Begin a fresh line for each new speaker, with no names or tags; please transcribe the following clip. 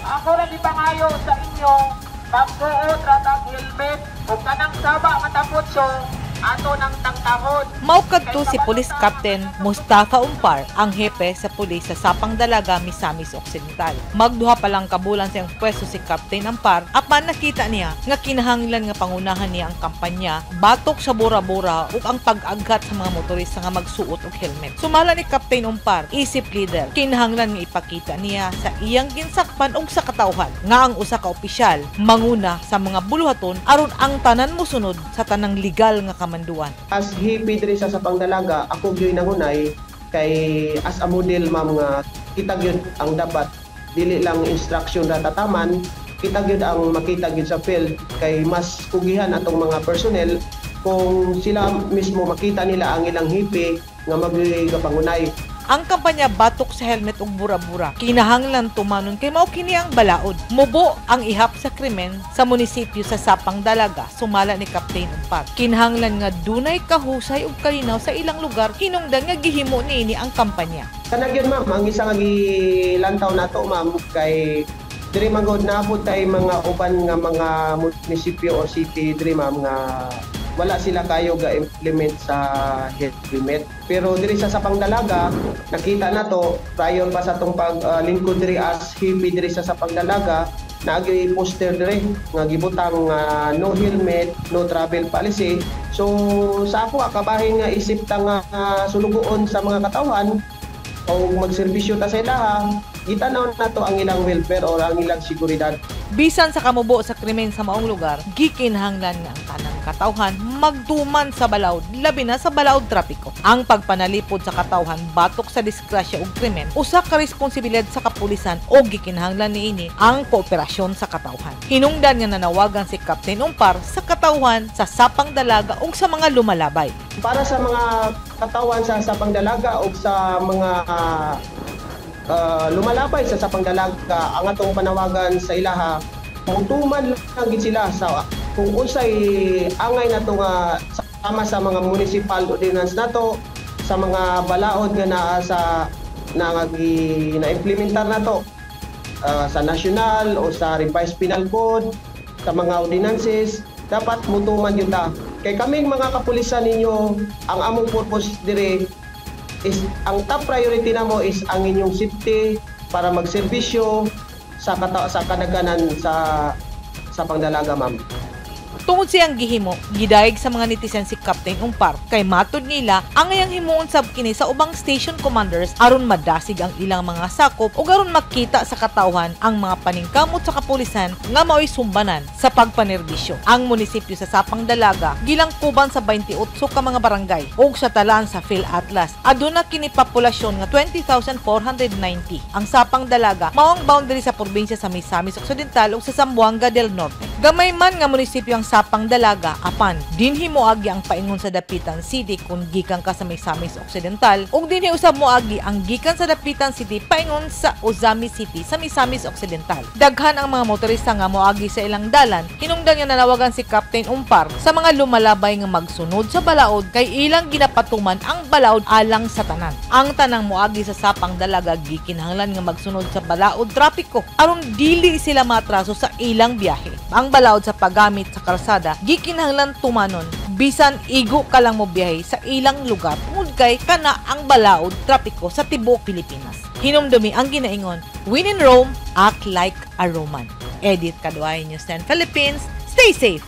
Ako lang ipangayo sa inyo, magsuot ra tag helmet ug kanang saba nga taputso ato nang tangtangon.
Mao kadto si Police Captain Mustafa Umpar, ang hepe sa pulis sa Sapang Dalaga, Misamis Occidental. Magduha pa lang kabulan sa iyang pwesto si Captain Ampar, apan nakita niya nga kinahanglan nga pangunahan niya ang kampanya batok sa bura-bura ug ang pag-aghat sa mga motorista nga magsuot og helmet. Sumala ni Captain Umpar, isip leader, kinahanglan nga ipakita niya sa iyang ginsakpan ug sa katawhan nga ang usa ka opisyal manguna sa mga buluhaton aron ang tanan mosunod sa tanang legal nga kamanduan.
As hepe diri sa Sapang Dalaga, ako gyud nangunay kay as a model, ma'am, nga kita gyud ang dapat dili lang instruction ra tataman, kita gyud ang makita gyud sa field kay mas kugihan atong mga personnel kung sila mismo makita nila ang ilang hepe nga magpangunay.
Ang kampanya batok sa helmet ug bura-bura kinahanglan tumanon kay mao kini ang balaod. Mubo ang ihap sa krimen sa munisipyo sa Sapang Dalaga, sumala ni Captain Umpar. Kinahanglan nga dunay kahusay ug kalinaw sa ilang lugar hinungdan nga gihimo niini ang kampanya.
Kana gyud, ma'am, ang isa nga gilantaw nato, ma'am, kay diri man gud naabot tay mga uban nga mga munisipyo or city diri, ma'am, nga wala sila kayo ga implement sa helmet. Pero diri sa Sapang Dalaga, nakita na to prior pa sa tong pag lingkod diri as hepe diri sa Sapang Dalaga, naagi poster diri nga gibutang nga no helmet, no travel policy. So sa ako kabahin nga isip ta nga sulugoon sa mga katawhan o magserbisyo ta sa ilaha, gitanaw nato ang ilang welfare or ang ilang seguridad.
Bisan sa kamubo sa krimen sa maong lugar, gikinahanglan nga ang tanang katawhan magtuman sa balaod, labi na sa balaod trapiko. Ang pagpanalipod sa katawhan batok sa disgrasya ug krimen, usa ka responsibilidad sa kapulisan o gikinahanglan niini ang kooperasyon sa katawhan. Hinungdan nga nanawagan si Captain Umpar sa katawhan sa Sapang Dalaga ug sa mga lumalabay.
Para sa mga katawan sa Sapang Dalaga o sa mga lumalabay sa Sapang Dalaga, ang atong panawagan sa ilaha, mutuman lang gid sila sa kung unsay angay nato nga sama sa mga municipal ordinance nato, sa mga balaod nga naa sa na na-implementar nato sa national o sa Revised Penal Code, sa mga ordinances, dapat mutuman yun ta. Kay kaming mga kapulisan ninyo, ang among purpose dire is ang top priority namo is ang inyong safety para magserbisyo sa kadaghanan sa Sapang Dalaga, ma'am.
Tungod siyang gihimo, gidayeg sa mga netizen si Captain Umpar kay matud nila ang iyang himuon sab kini sa ubang station commanders aron madasig ang ilang mga sakop ug aron makita sa katawhan ang mga paningkamot sa kapulisan nga maoy sumbanan sa pagpanerbisyo. Ang munisipyo sa Sapang Dalaga gilangkuban sa 28 ka mga barangay ug sa talaan sa Phil Atlas aduna kini populasyon nga 20,490. Ang Sapang Dalaga mao ang boundary sa probinsya sa Misamis Occidental ug sa Zamboanga del Norte. Gamay man nga munisipyo ang Sapang Dalaga, apan dinhi moagi ang paingon sa Dapitan City kung gikan ka sa Misamis Occidental ug dinhi usab moagi ang gikan sa Dapitan City paingon sa Ozamiz City sa Misamis Occidental. Daghan ang mga motorista nga moagi sa ilang dalan, hinungdan nga nanawagan si Captain Umpar sa mga lumalabay nga magsunod sa balaod kay ilang ginapatuman ang balaod alang sa tanan. Ang tanang moagi sa Sapang Dalaga gikinahanglan nga magsunod sa balaod trapiko aron dili sila matraso sa ilang biyahe. Ang balaod sa paggamit sa kalsada gikinahanglan tumanon bisan igo ka lang mo biyahe sa ilang lugar tungod kay kana ang balaod trapiko sa tibuok Pilipinas. Hinumdumi ang ginaingon, "When in Rome, act like a Roman." Edit Kaduay, News 10 Philippines. Stay safe.